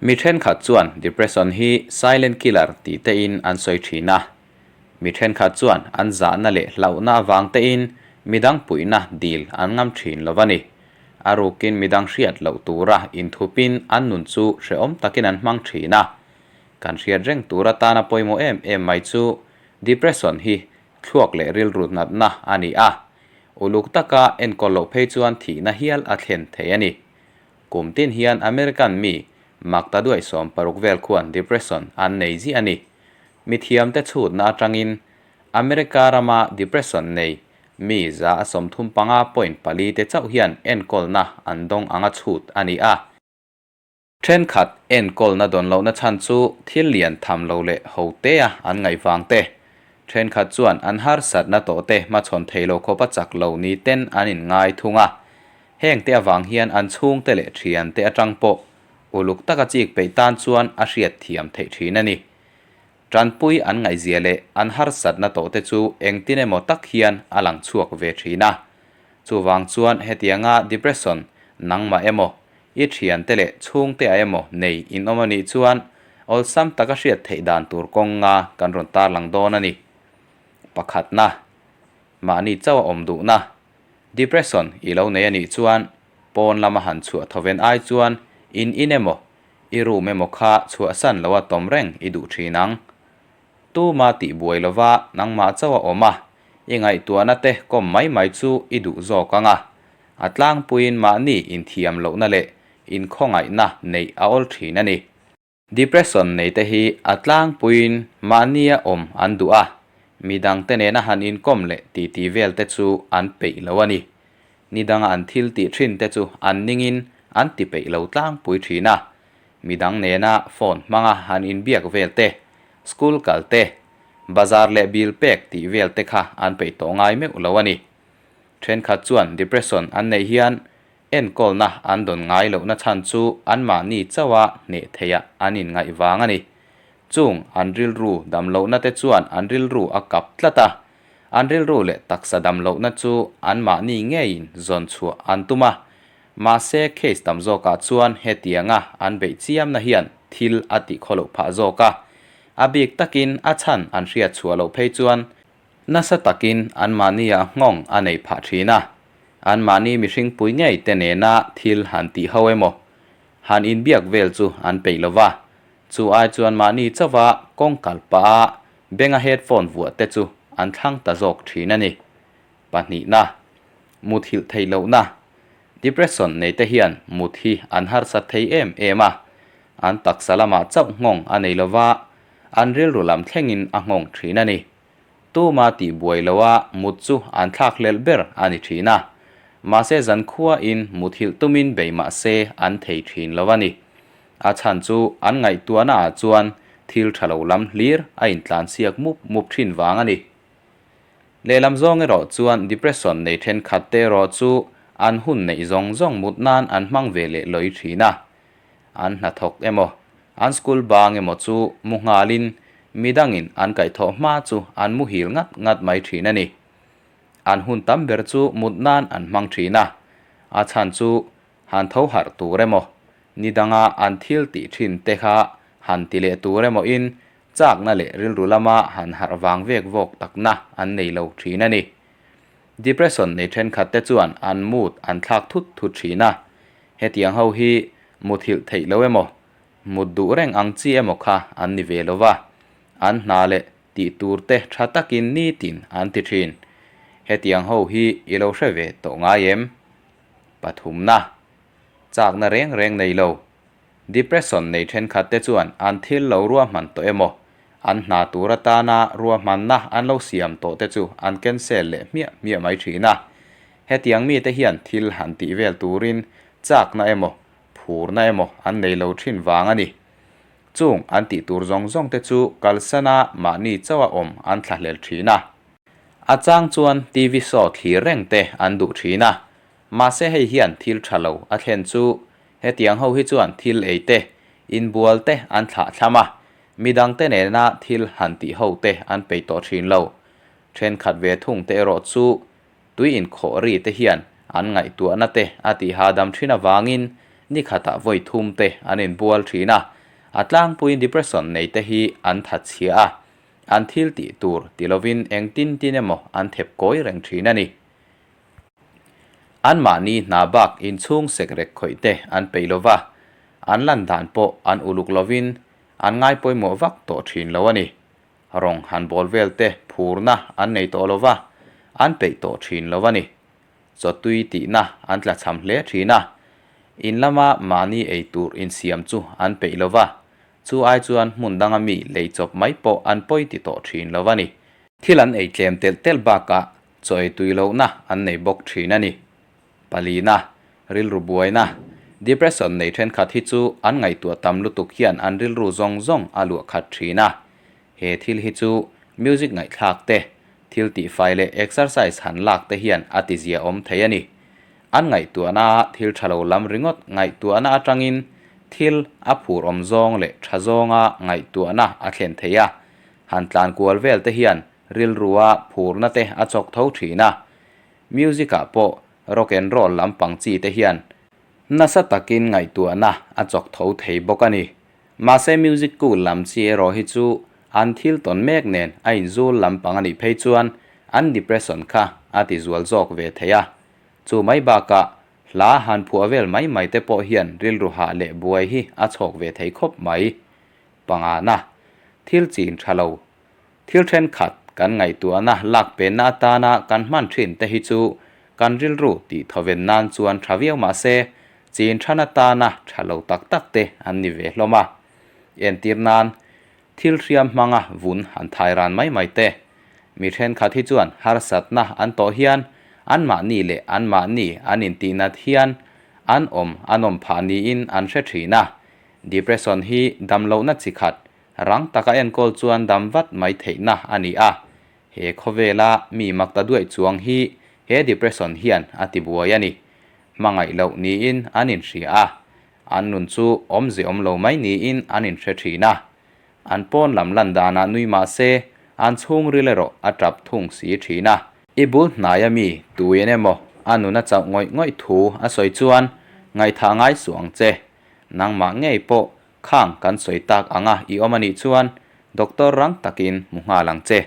Mi thenkhat chuan depression hi silent killer tih tein an sawi thin a. Mi thenkhat chuan an zahna leh hlauhna avang tein midang puihna dil an ngam thin lo a ni. A rukin midang hriat loh tura inthupin an nun chu hrehawm takin an hmang thin a. Kan hriat reng tur atana pawimawh em em mai chu depression hi thluak leh rilru natna a ni a. Uluk taka enkawl loh phei chuan thihna hial a thlen thei a ni. Kum tin hian American mi makta duai 60 vel khuan depression an nei ziah a ni. Mithiamte chhutna atangin America rama depression nei mi 35.4 te chauh hian enkawlna an dawng anga chhut a ni a. Thenkhat enkawlna dawn lohna chhan chu thil lian tham lo leh ho tea an ngaih vang te. Thenkhat chuan an harsatna tawh te hmachhawn thei lo khawpa chak lo ni ten an inngai thung a. Heng te avang hian an chhungte leh thiante atang pawh uluk taka chik peih tan chuan a hriat thiam theih thin a ni. Tanpui an ngaihzia leh an harsatna tawh te chu engtin emaw tak hian a lang chhuak ve thin a. Chuvang chuan hetianga depression nangmah emaw, i thiante leh chhungte ah emaw nei in awm a nih chuan awlsam taka hriat theih dan tur kawng nga kan rawn tarlang dawn a ni. Pakhatna, mahni chauh a awm duhna. Depression i lo nei a nih chuan pawn lama han chhuah thoven ai chuan in in emaw, i room emaw kha chhuahsan loa tawm reng i duh thin ang. Tuma tih buai lova nangmah chauh a awm a, i ngaihtuahna te kawm mai mai chu i duh zawk ang a. A tlangpuiin mahni inthiam lohna leh inkhawngaihna neih a awl thin a ni. Depression nei te hi a tlangpuiin mahnia awm an duh a, midangte nena han inkawm leh titi vel te chu an peih lo a ni. Nidanga an thil tih thin te chu an ningin an ti peih lo tlangpui thin a, midang nena phone hmanga han inbiak vel te, school kal te, bazar leh bill pek tih vel te kha an peih tawh ngai meuh lo a ni. Thenkhat chuan depression an neih hian Enkawlna an dawn ngai lohna chhan chu anmahni chauha hneh theiah an inngaih vang a ni. Chung an rilru dam lohna te chuan an rilru a kap tlat a, an rilru leh taksa dam lohna chu anmahni ngeiin zawn chhuah an tum a. Mahse case tam zawkah chuan hetianga an beih chiamna hian thil a tih khawloh phah zawk a. A bik takin a chhan an hriat chhuah loh phei chuan Nasa takin anmahnia nghawng a nei phah thin a, anmahni mihring pui ngei te nena thil han tih ho emaw, han inbiak vel chu an peih lo va, chu ai chuan mahni chauha kawng kal pah a benga headphone vuah te chu an thlang ta zawk thin a ni. Pahnihna, Muthilh theih lohna, Depression nei te hian mut hi an harsat thei em em a, an taksa lamah chauh nghawng a nei lo va, an rilru lam thlengin a nghawng thin a ni. Tuma tih buai loha mut chu an thlak hlelh ber a ni thin a. Mahse zankhuain muthilh tumin bei mah se an thei thin lo a ni. A chhan chu an ngaihtuahna ah chuan thil tha lo lam hlir a intlansiak mup mup thin vang a ni. Lehlam zawng erawh chuan depression nei thenkhat te erawh chu an hun neih zawng zawng mut nan an hmang ve leh lawi thin a. An hnathawk emaw, an school bang emaw chu mu nghalin midangin an kaihthawh hma chu an muhil ngat ngat mai thin a ni. An hun tam ber chu mut nan an hmang thin a, a chhan chu han tho harh tur emaw, nidanga an thil tih thin te kha han ti leh tur emaw in chakna leh rilru lama han harh vang vek vawk takna an nei lo thin a ni. Depression nei thenkhat te chuan an mood an thlak thut thut thin a, hetiang ho hi muthilh theih lo emaw, mut duh reng ang chi emaw kha an ni ve lo va, an hna leh tih tur te tha takin nitin an ti thin. Hetiang ho hi i lo hre ve tawh ngai em? Pathumna, Chakna reng reng nei lo. Depression nei thenkhat te chuan an thil lo ruahman tawh emaw, an hna tur atana ruahmanna an lo siam tawh te chu an cancel leh hmiah hmiah mai thin a. Hetiang mite hian thil han tih vel turin chakna emaw, phurna emaw an nei lo thin vang a ni. Chung an tih tur zawng zawng te chu kalsana mahni chauha awm an thlahlel thin a. A chang chuan TV show thlir reng te an duh thin a. Mahse hei hian thil tha lo a thlen chu hetiang ho hi chuan thil ei te, inbual te an thlah thlam a, midang te nena thil han tih ho te an peih tawh thin lo. Thenkhat ve thung te erawh chu tui inkhawh ri te hian an ngaihtuahna te a tih hahdam thin avangin ni khatah vawi thum te an inbual thin a. A tlangpuiin depression nei te hi an thatchhia a, an thil tih tur ti lovin engtin tin emaw an thep kawi reng thin a ni. Anmahni hna bak inchhung sekrek khawih te an peih lo va, an lan dan pawh an uluk lovin an ngai pawimawh vak tawh thin lo a ni. Rawng han bawl vel te phurna an nei tawh lo va, an peih tawh thin lo a ni. Chawtui tihna an tlachham hle thin a, in lama mahni ei tur insiam chu an peih lo va, chu ai chuan hmun danga mi lei chawp mai pawh an pawi ti tawh thin lo a ni. Thil an ei tlem telh telh bakah chaw ei tui lohna an nei bawk thin a ni. Palina, rilru buaina, depression nei thenkhat hi chu an ngaihtuah tam lutuk hian an rilru zawng zawng a luah khat thin a. He thil hi chu music ngaihthlak te, thil tihfai leh exercise han lak te hian a tizia awm thei a ni. An ngaihtuahna thil tha lo lam ringawt ngaihtuahna atangin thil a phur awm zawng leh tha zawnga ngaihtuahna a thlen thei a. Han tlan kual vel te hian rilrua phurna te a chawk tho thin a. Music ah pawh rock and roll lampang chi te hian nasa takin ngaihtuahna a chawk tho thei bawk a ni. Mahse music cool lam chi erawh hi chu an thil tawn mek nen a inzul lampang a nih phei chuan an depression kha a ti zual zawk ve thei a. Chu mai bakah hla han phuah vel mai mai te pawh hian rilru hah leh buai hi a chhawk ve thei khawp mai. Pangana, thil chin tha lo Thil thenkhat kan ngaihtuahna lak penna atana kan hman thin te hi chu kan rilru tih thawven nan chuan tha viau mah se, chin than atana tha lo tak tak te an ni ve hlawm a. Entir nan, thil hriam hmanga vun han thai ran mai mai te. Mi thenkhat hi chuan harsatna an tawh hian anmahni leh anmahni an intihnat hian an awm a nawm phah niin an hre thin a. Depression hi damlohna chi khat Rang taka enkawl chuan dam vat mai theihna a ni a, he khawvela mi mak ta duaih chuang hi he depression hian a ti buai a ni. Hmangaih loh niin an inhria a, an nun chu awmze awm lo mai niin an inhre thin a. An pawn lam lan danah nui mah se, an chhungril erawh a tap thung si thin a. I bul hnaia mi tuin emaw a nun a chauh ngawih ngawih thu a sawi chuan ngaihthah ngai suh ang che. Nangmah ngei pawh Khang kan sawi tak anga i awm a nih chuan doctor rang takin hmu nghal ang che.